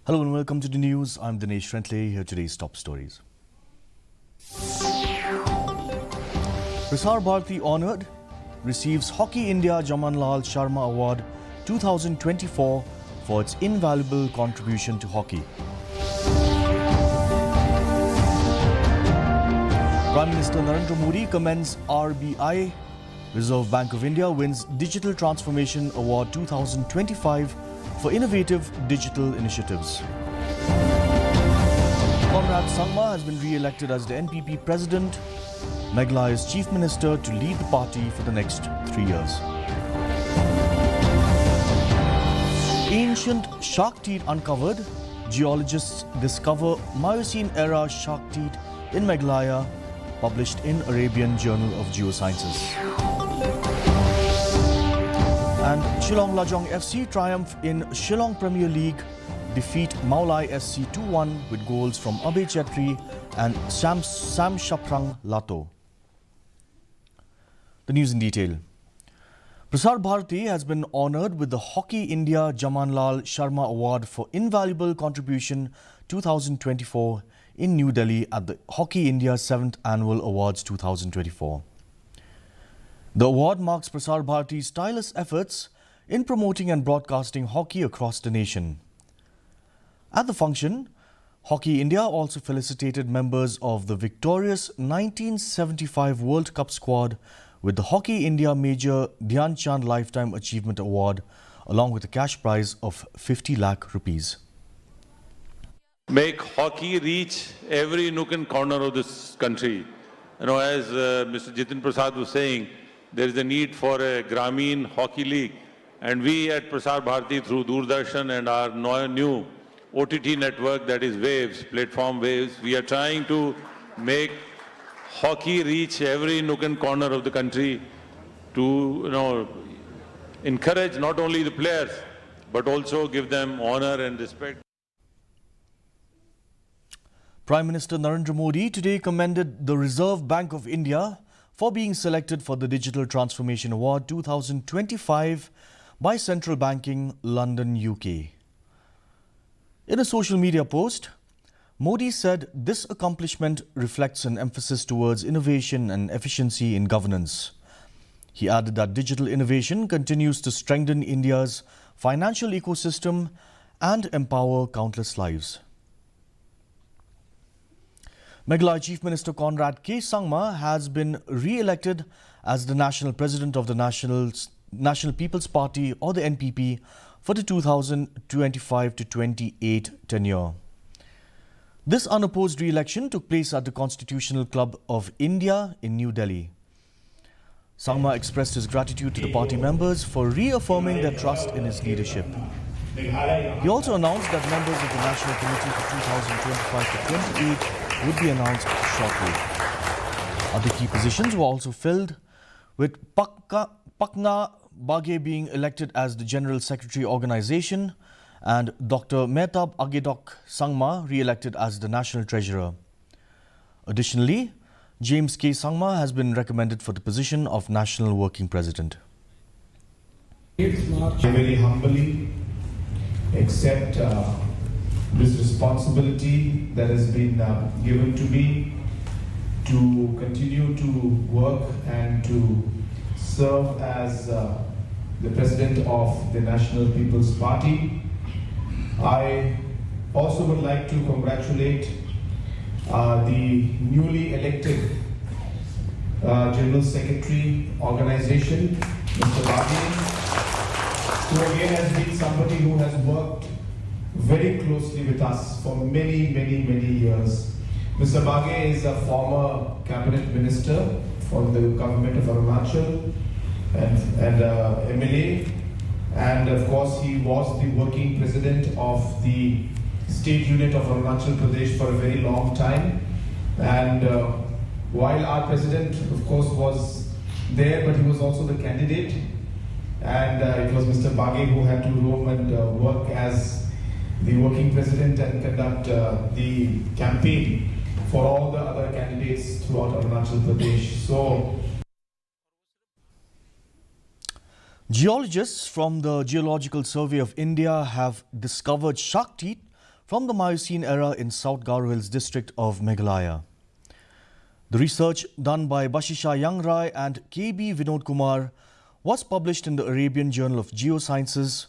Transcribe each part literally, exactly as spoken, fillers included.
Hello and welcome to the news. I'm Dinesh Rentley. Here are today's top stories. Prasar Bharati honored, receives Hockey India Jamanlal Sharma Award two thousand twenty-four for its invaluable contribution to hockey. Prime Minister Narendra Modi commends R B I. Reserve Bank of India wins Digital Transformation Award two thousand twenty-five for innovative digital initiatives. Conrad Sangma has been re-elected as the N P P president. Meghalaya's chief minister to lead the party for the next three years. Ancient shark teeth uncovered. Geologists discover Miocene era shark teeth in Meghalaya, published in Arabian Journal of Geosciences. And Shillong Lajong F C triumph in Shillong Premier League, defeat Mawlai F C two one with goals from Abe Chetri and Sam, Sam Shaprang Lato. The news in detail. Prasar Bharati has been honored with the Hockey India Jamanlal Sharma Award for Invaluable Contribution two thousand twenty-four in New Delhi at the Hockey India seventh Annual Awards two thousand twenty-four. The award marks Prasar Bharati's tireless efforts in promoting and broadcasting hockey across the nation. At the function, Hockey India also felicitated members of the victorious nineteen seventy-five World Cup squad with the Hockey India Major Dhyan Chand Lifetime Achievement Award, along with a cash prize of fifty lakh rupees. Make hockey reach every nook and corner of this country. You know, as uh, Mister Jitin Prasad was saying, there is a need for a Grameen Hockey League. And we at Prasar Bharati, through Doordarshan and our no- new O T T network, that is Waves, platform Waves, we are trying to make hockey reach every nook and corner of the country to, you know, encourage not only the players, but also give them honor and respect. Prime Minister Narendra Modi today commended the Reserve Bank of India for being selected for the Digital Transformation Award two thousand twenty-five by Central Banking London, U K. In a social media post, Modi said this accomplishment reflects an emphasis towards innovation and efficiency in governance. He added that digital innovation continues to strengthen India's financial ecosystem and empower countless lives. Meghalaya Chief Minister Conrad K Sangma has been re-elected as the National President of the National, National People's Party, or the N P P, for the two thousand twenty-five to twenty-eight tenure. This unopposed re-election took place at the Constitutional Club of India in New Delhi. Sangma expressed his gratitude to the party members for reaffirming their trust in his leadership. He also announced that members of the National Committee for two thousand twenty-five to twenty-eight would be announced shortly. Other key positions were also filled, with Pakka, Pakna Bage being elected as the General Secretary Organization and Doctor Mehtab Agedok Sangma re-elected as the National Treasurer. Additionally, James K Sangma has been recommended for the position of National Working President. I very humbly accept uh, this responsibility that has been uh, given to me to continue to work and to serve as uh, the President of the National People's Party. I also would like to congratulate uh, the newly elected uh, General Secretary Organization, Mister Bage, who again has been somebody who has worked very closely with us for many, many, many years. Mister Bage is a former cabinet minister from the government of Arunachal and, and uh, M L A. And of course, he was the working president of the state unit of Arunachal Pradesh for a very long time. And uh, while our president, of course, was there, but he was also the candidate. And uh, it was Mister Bage who had to roam and uh, work as the working president and conduct uh, the campaign for all the other candidates throughout Arunachal Pradesh. So, geologists from the Geological Survey of India have discovered shark teeth from the Miocene era in South Garo Hills district of Meghalaya. The research done by Bashisha Yangrai and K B Vinod Kumar was published in the Arabian Journal of Geosciences.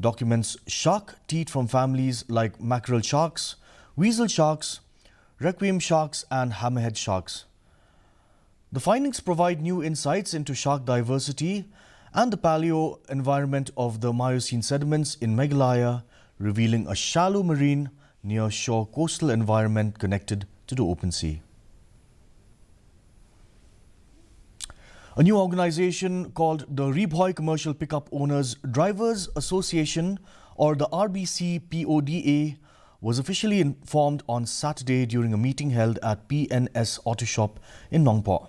Documents shark teat from families like mackerel sharks, weasel sharks, requiem sharks, and hammerhead sharks. The findings provide new insights into shark diversity and the paleo environment of the Miocene sediments in Meghalaya, revealing a shallow marine, near shore coastal environment connected to the open sea. A new organization called the Ri Bhoi Commercial Pickup Owners Drivers Association, or the R B C P O D A, was officially informed on Saturday during a meeting held at P N S Auto Shop in Nongpoh.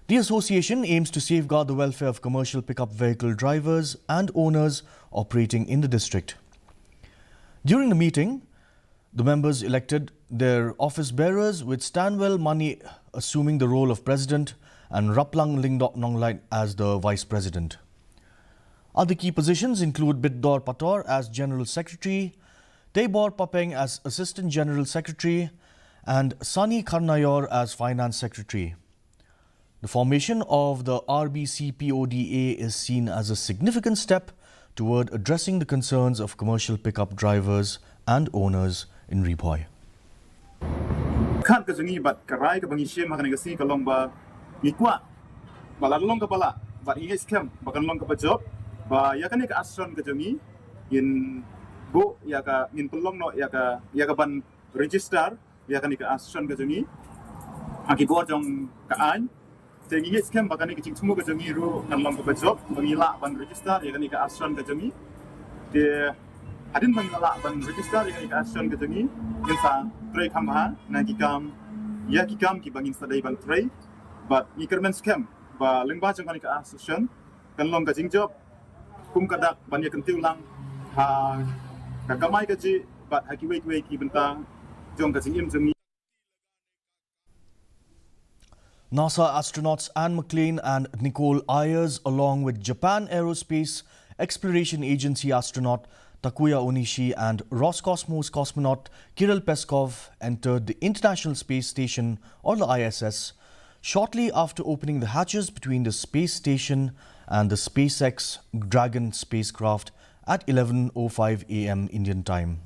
The association aims to safeguard the welfare of commercial pickup vehicle drivers and owners operating in the district. During the meeting, the members elected their office bearers, with Stanwell Mani assuming the role of president and Raplang Lyngdoh Nonglait as the vice president. Other key positions include Bitdor Pator as general secretary, Teibor Papeng as assistant general secretary, and Sani Karnayor as finance secretary. The formation of the R B C P O D A is seen as a significant step toward addressing the concerns of commercial pickup drivers and owners in Ri Bhoi. Khat ka jong ngi bad ka rai kaba ngi shim ha kane ka sngi ka long ba ngi kwah ba la long kaba lah bad ngi ngeit skhem ba kan long kaba jop, ba ïa kane ka association ka jong ngi ngin buh ïa ka, ngin pynlong noh ïa ka, ïa ka ban register ïa kane ka association ka jong ngi ha ki bor jong ka aiñ. Te ngi ngeit skhem ba kane ka jingthmu ka jong ngi ruh kan long kaba jop ba ngi lah ban register ïa kane ka association ka jong ngi. Te hadien ba ngi lah ban register ïa kane ka association ka jong ngi, ngin sa trei kham bha na ki kam, ïa ki kam kiba ngin sa dei ban trei. Bad ngi kyrmen skhem ba lyngba jong kane ka association kan long ka jingjop kum ka dak ban ïa kyntiew lang ha ka kamai kajih bad ha kiwei kiwei ki bynta jong ka jingim jong ngi. NASA astronauts Anne McClain and Nicole Ayers, along with Japan Aerospace Exploration Agency astronaut Takuya Onishi and Roscosmos cosmonaut Kirill Peskov, entered the International Space Station, or the I S S, shortly after opening the hatches between the space station and the SpaceX Dragon spacecraft at eleven oh five a m Indian time.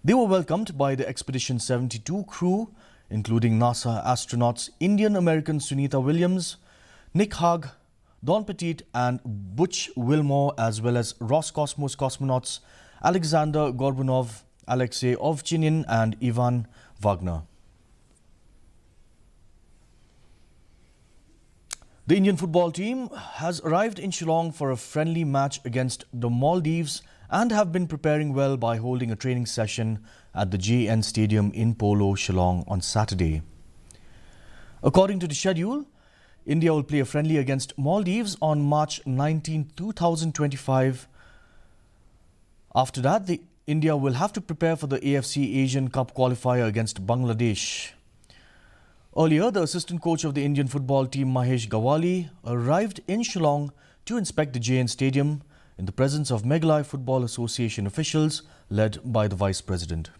They were welcomed by the Expedition seventy-two crew, including NASA astronauts Indian-American Sunita Williams, Nick Hague, Don Petit, and Butch Wilmore, as well as Roscosmos cosmonauts Alexander Gorbunov, Alexei Ovchinin, and Ivan Wagner. The Indian football team has arrived in Shillong for a friendly match against the Maldives and have been preparing well by holding a training session at the J N Stadium in Polo, Shillong on Saturday. According to the schedule, India will play a friendly against Maldives on March nineteenth, two thousand twenty-five. After that, the India will have to prepare for the A F C Asian Cup qualifier against Bangladesh. Earlier, the assistant coach of the Indian football team, Mahesh Gawali, arrived in Shillong to inspect the J N Stadium in the presence of Meghalaya Football Association officials led by the Vice President.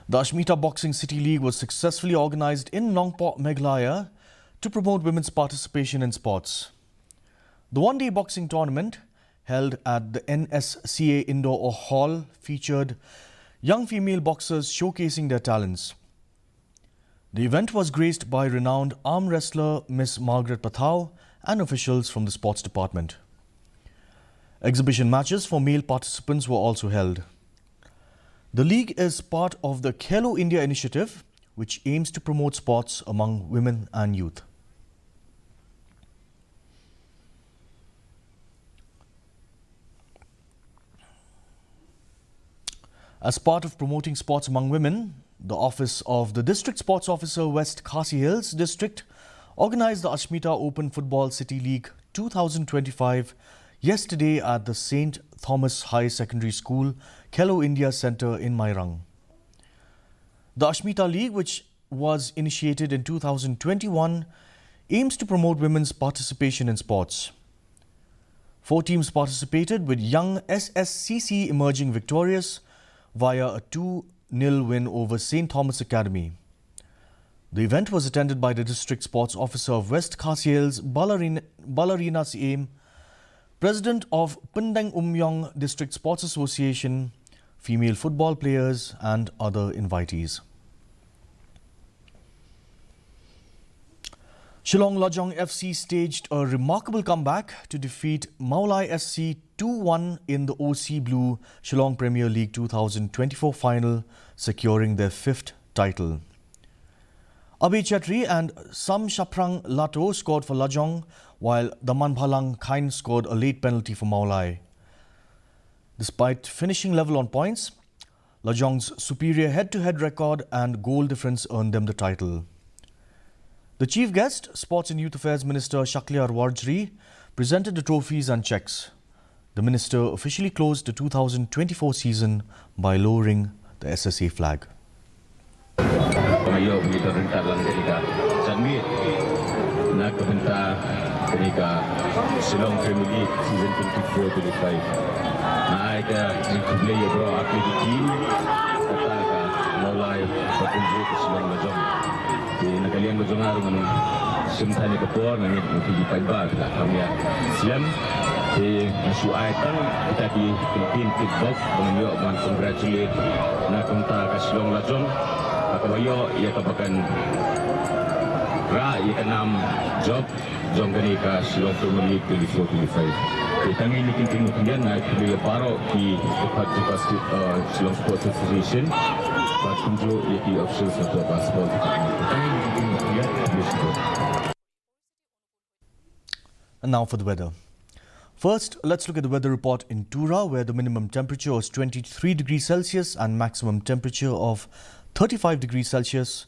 The Ashmita Boxing City League was successfully organized in Nongpoh, Meghalaya, to promote women's participation in sports. The one-day boxing tournament held at the N S C A Indoor Hall featured young female boxers showcasing their talents. The event was graced by renowned arm wrestler Miss Margaret Pathao and officials from the sports department. Exhibition matches for male participants were also held. The league is part of the Khelo India initiative, which aims to promote sports among women and youth. As part of promoting sports among women, the office of the District Sports Officer, West Khasi Hills District, organized the Ashmita Open Football City League two thousand twenty-five yesterday at the Saint Thomas High Secondary School, Khelo India Centre in Mairang. The Ashmita League, which was initiated in two thousand twenty-one, aims to promote women's participation in sports. Four teams participated, with young S S C C emerging victorious via a two nil win over Saint Thomas Academy. The event was attended by the District Sports Officer of West Khasi Hills, Balarin-, Balarina Syiem, President of Pyndengumyong District Sports Association, female football players, and other invitees. Shillong Lajong F C staged a remarkable comeback to defeat Mawlai S C two one in the O C Blue Shillong Premier League two thousand twenty-four final, securing their fifth title. Abhi Chetri and Samshaprang Lato scored for Lajong, while Damanbhalang Khain scored a late penalty for Mawlai. Despite finishing level on points, Lajong's superior head-to-head record and goal difference earned them the title. The chief guest, Sports and Youth Affairs Minister Shakliar Warjri, presented the trophies and cheques. The minister officially closed the two thousand twenty-four season by lowering the S S A flag. Mayo begitu rentang lang ketika Changi nak kebentar ketika Shillong Premier League season twenty-four twenty-five. Nah, ita di Kublai ya bro, aku di team kata ka Mawlai berkunjung ke Shillong Lajong. Di nak kalian berjumpa dengan Sim tani ka por ngi ngi ki paidbah ka kam ïa slem. Te nga shu ai tang kita ki Philippine Kickbox ba ngi ïoh ban congratulate na kumta ka Shillong Lajong. Ka ba ïoh ïa ka ba kan rah ïa ka nam jop jong kane ka Shillong Premier League twenty-four twenty-five. Te tang ngi ki kin kin ïa nga ki ïa baroh ki participant Shillong Sports Association. Ba kumjuh ïa ki officials na ka sport. Tang ngi ki kin ïa. And now for the weather. First, let's look at the weather report in Tura, where the minimum temperature was twenty-three degrees Celsius and maximum temperature of thirty-five degrees Celsius,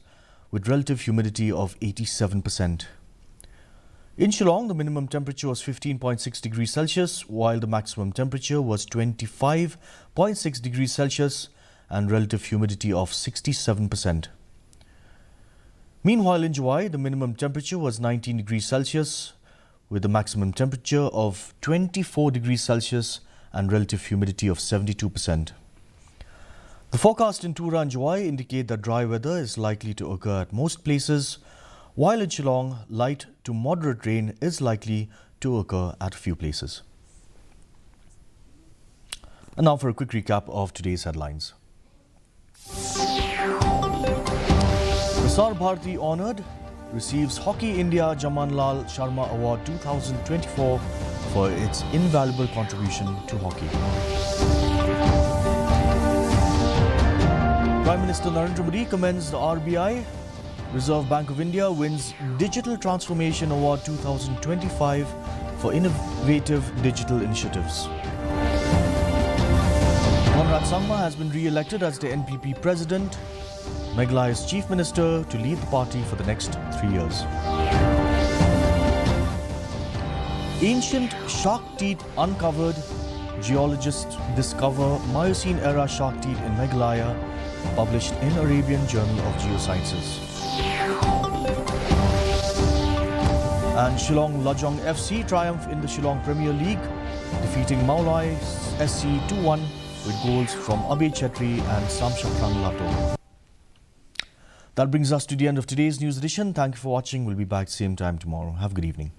with relative humidity of eighty-seven percent. In Shillong, the minimum temperature was fifteen point six degrees Celsius, while the maximum temperature was twenty-five point six degrees Celsius and relative humidity of sixty-seven percent. Meanwhile, in Jowai, the minimum temperature was nineteen degrees Celsius, with a maximum temperature of twenty-four degrees Celsius and relative humidity of seventy-two percent. The forecast in Tura and Jowai indicate that dry weather is likely to occur at most places, while in Shillong, light to moderate rain is likely to occur at a few places. And now for a quick recap of today's headlines. Prasar Bharati, honoured, receives Hockey India Jamanlal Sharma Award two thousand twenty-four for its invaluable contribution to hockey. Prime Minister Narendra Modi commends the R B I. Reserve Bank of India wins Digital Transformation Award two thousand twenty-five for innovative digital initiatives. Conrad Sangma has been re-elected as the N P P president, Meghalaya's chief minister, to lead the party for the next three years. Ancient shark teeth uncovered, geologists discover Miocene era shark teeth in Meghalaya, published in Arabian Journal of Geosciences. And Shillong Lajong F C triumph in the Shillong Premier League, defeating Mawlai S C two one with goals from Abhay Chetri and Samshaprang Lato. That brings us to the end of today's news edition. Thank you for watching. We'll be back same time tomorrow. Have a good evening.